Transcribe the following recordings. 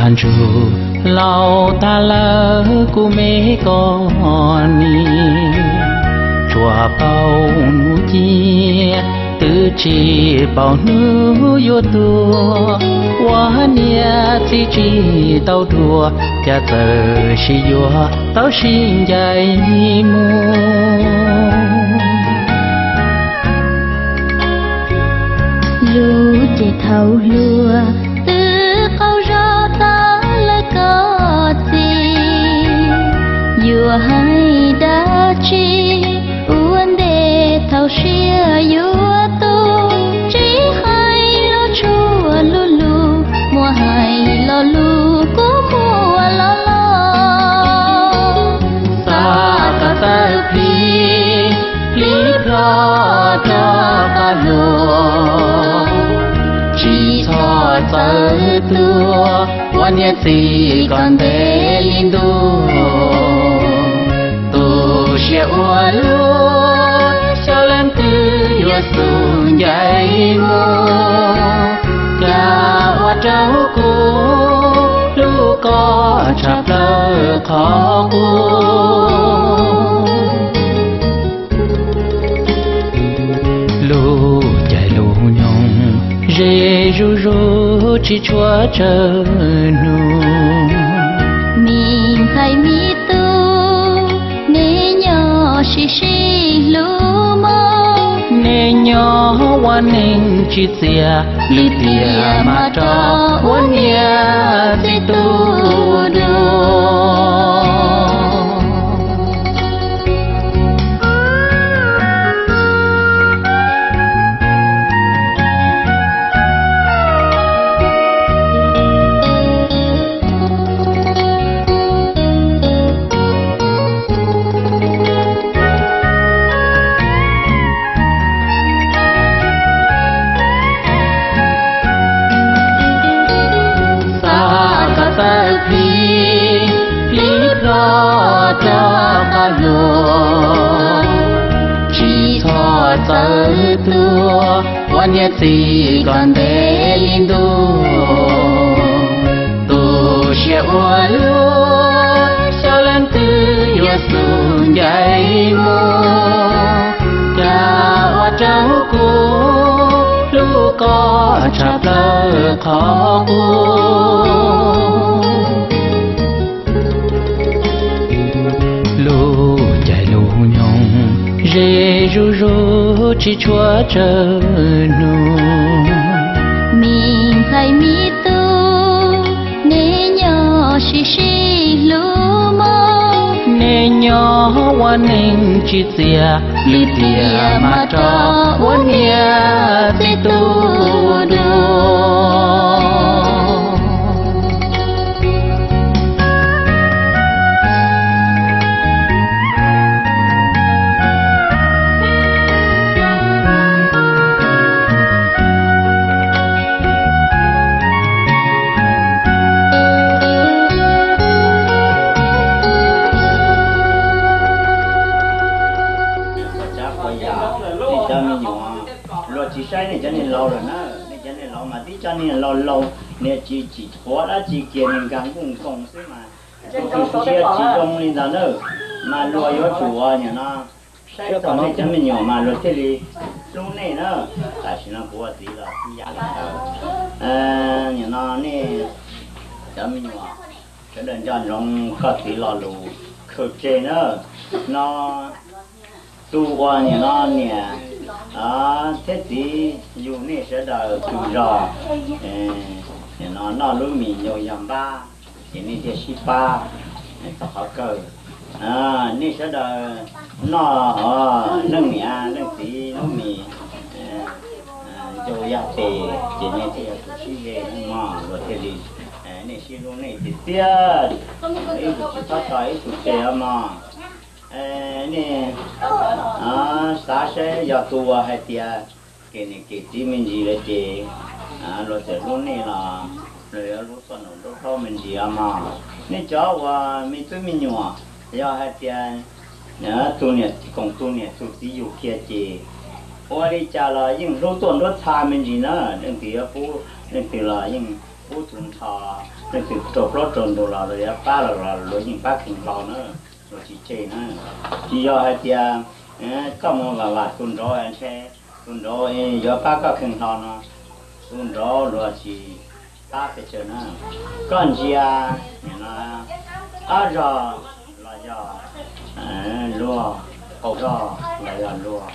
Ntsuj laus tag lawm kuv me koj ni, tsuas paub hnub ciaj twb tsis paub hnub yuav tuag. Ua niam txiv tsis tau dua, cas txawm sib yuav tau sib ncaim mus. Lub cev thaum hluas twb qaug zog tag lawm koj txiv, yuav hais dab tsi ua ntej thaum siav yuav tu. Tsis hais los tshuav lub lub, muaj hais lo lus kuv muaj lo los. Xav kom txawj plhis, plhis plho rov qab hluas, tsis txhob txawj tuag, ua niam txiv kom ntev li ntuj. Tu siab ua luaj, xyov leej twg yuav xub ncaim mus. Cas ua rau kuv hlub koj tshaj plaws qhov qub. Lub caij lub nyoog ze zuj zus tsis tshua tsawg hnub. Me ntxhais me tub, nej nyob sib sib hlub mog. Nej nyob ua neej tsis txias, lwm tiam mas rov ua niam txiv tu dua. Xav kom txawj plhis, plhis plho rov qab hluas, tsis txhob txawj tuag, ua niam txiv kom ntev li ntuj. Tu siab ua luaj, xyov leej twg yuav xub ncaim mus. Cas ua rau kuv hlub koj tshaj plaws qhov qub. Lub caij lub nyoog ze zuj zus tsis tshua tsawg hnub. Me ntxhais me tub, nej nyob sib sib hlub mog. Nej nyob ua neej tsis txias, lwm tiam mas rov ua niam txiv tu dua. Cov me nyuam, luag tsis saib nej cov niag laus lawm na, nej cov niag laus mas tib co niag laus laus, niag tsis tsim qhuav dab tsi kiag, niag nkag nkuj nkoos xwb mas, tsis zoo li ntawd na, mas luag yuav tsum ua nim no saib txog nej cov me nyuam mas luag thiaj li hlub nej na. Tam sim no kuv ua txiv los ib yam li ntawd. Nim no nej cov me nyuam sawv daws nco ntsoov koj txiv lo lus khaws tseg na. No tus uas nim no niam thiab txiv yug nej sawv daws tus zog, nim no noj lub mis nyuj yog npab, ces nej thiaj sib pab txog qhov kawg. Nej sawv daws noj leej niam leej txiv lub mis ncau yog tes, ces nej thiaj yog tus sib ze mog, luag thiaj li, nej sib hlub nej tiag tiag, ib tug tsis txhob tso ib tug tseg os mog. Nej xav saib yog tus uas hais tias kem niam kem txiv me ntsis lawm ces luag txawm hlub nej los luag yuav hlub txoj nraum nraub qaum me ntsis os mog. Nej cov uas me tub me nyuam, yog hais tias tus niam koom tus niam tus txiv yug kiag ces ua li cas los yeej hlub tuaj nruab txha me ntsis na, leej twg yuav pub leej twg los yeej Pub tus nthos leej twg raug plaub raug ntug los luag yuav pab los luag yeej pab kheev hlo na, luag tsis tseg na. Tsis yog hais tias koj mus vam vam tus nraud ntshe tus nraud yuav pab koj kheev hlo no, tus nraud luag tsis pab pes tsawg na. Koj ntsia ob zog los yog luag, qaum zog los yog luag,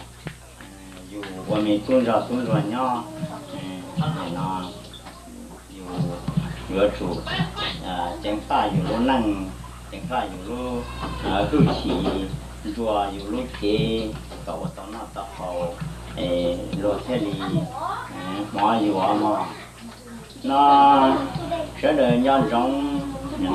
yus ua me tub ntsog tub ntsuag nyob no, yus yuav tsum ceev faj yus lub neej, ceev faj yus lub hwj chim, ntsuas yus lub cev kom ua tau noj tau haus, luag thiaj li hmov yus mog. No sawv daws nco ntsoov no,